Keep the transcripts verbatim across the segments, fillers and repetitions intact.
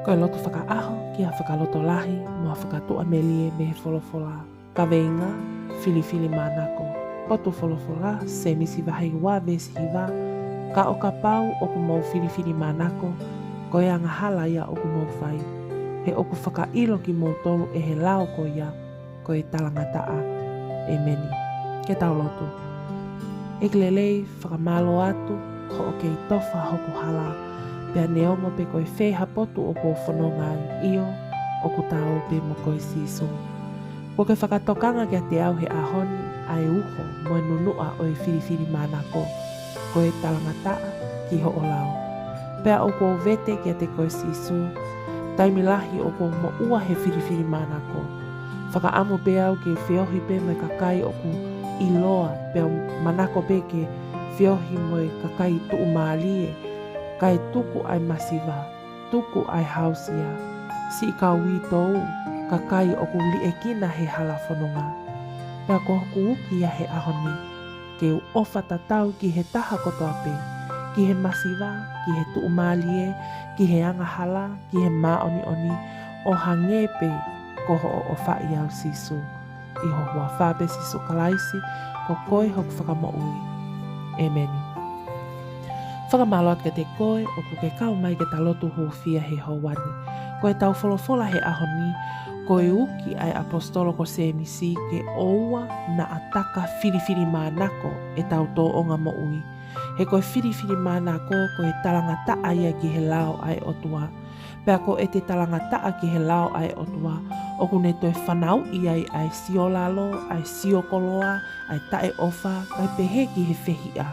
Ko e lotu fakaʻaho ki ha fakalotolahi mo ha fakatuʻamelie mei he folofola. Kaveinga: Filifilimānako. Potu folofola: Sēmisi vahe ua veesi hiva. Ka ʻo kapau ʻoku mou filifilimānako, ko e angahala ia ʻoku mou fai, he ʻoku fakaʻilo kimoutolu ʻe he lao ko ia ko e talangataʻa. ʻEmeni. Ke tau lotu. ʻEiki lelei, fakamālō atu hoʻo kei tofa hoku hala, pea neongo pe ko e fē ha potu ʻoku ou fononga ai, ʻio, ʻoku ta ō pē mo koe Sīsū. Kuo ke fakatokanga kiate au he ʻaho ni ʻa e uho mo e nunuʻa ʻo e filifilimānako, ko e talangataʻa ki hoʻo lao. Pea ʻoku ou vete kiate koe Sīsū, taimi lahi ʻoku ou moʻua he filifilimānako. Fakaʻamu pē au ke feohi pē mo e kakai ʻoku ʻiloa, pea manako pē ke feohi mo e kakai tuʻumālie, kae tuku ʻa e masiva, tuku ʻa e hausia, siʻi kau uitou, kakai ʻoku liʻekina he hala fononga. Pea ko hoku uki ia he ʻaho ni, ke u ʻofa tatau ki he taha kotoa pē, ki he masiva, ki he tuʻumālie, ki he angahala, ki he māʻoniʻoni, ʻo hangē pē ko hoʻo ʻofaʻi au Sīsū. ʻI ho huafa pē Sīsū Kalaisi, ko koe hoku Fakamoʻui. ʻEmeni. Fakamālō atu kiate koe ʻoku ke kau mai ke ta lotu hūfia he houa ni. Ko ʻetau folofola he ʻaho ni, ko e uki ʻa e ʻaposetolo ko Sēmisi ke ʻoua naʻa taka filifilimānako ʻetau tōʻonga moʻui. He ko e filifilimānako ko e talangataʻa ia ki he lao ʻa e ʻOtua. Pea ko ʻete talangataʻa ki he lao ʻa e ʻOtua, ʻoku ne toe fanauʻi ai ʻa e siolalo, ʻa e siokoloa, ʻa e taʻeʻofa, kae pehē ki he fehiʻa.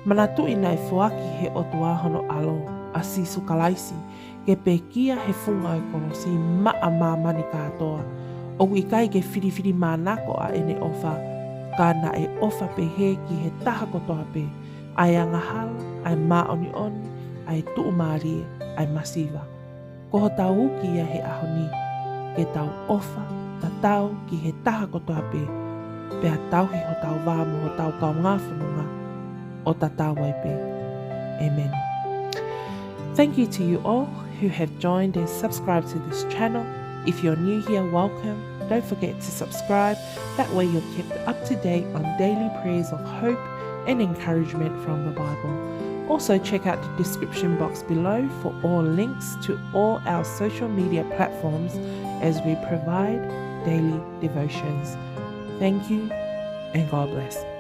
Manatuʻi naʻe foaki he ʻOtua hono ʻAlo, ʻa Sīsū Kalaisi, ke pekia he funga ʻo e kolosi maʻa māmani kātoa. ʻOku ʻikai ke filifilimānako ʻa ʻene ʻofa, ka naʻe ʻofa pehē ki he taha kotoa pē, ʻa e angahala, ʻa e māʻoniʻoni, ʻa e tuʻumālie, ʻa e masiva. Ko hotau uki ia he ʻaho ni, ke tau ʻofa tatau ki he taha kotoa pē, pea tauhi hotau vā mo hotau kaungā fononga ʻo tatau ai pē. ʻEmeni. Thank you to you all who have joined and subscribed to this channel. If you're new here, welcome. Don't forget to subscribe. That way you're kept up to date on daily prayers of hope and encouragement from the Bible. Also, check out the description box below for all links to all our social media platforms as we provide daily devotions. Thank you and God bless.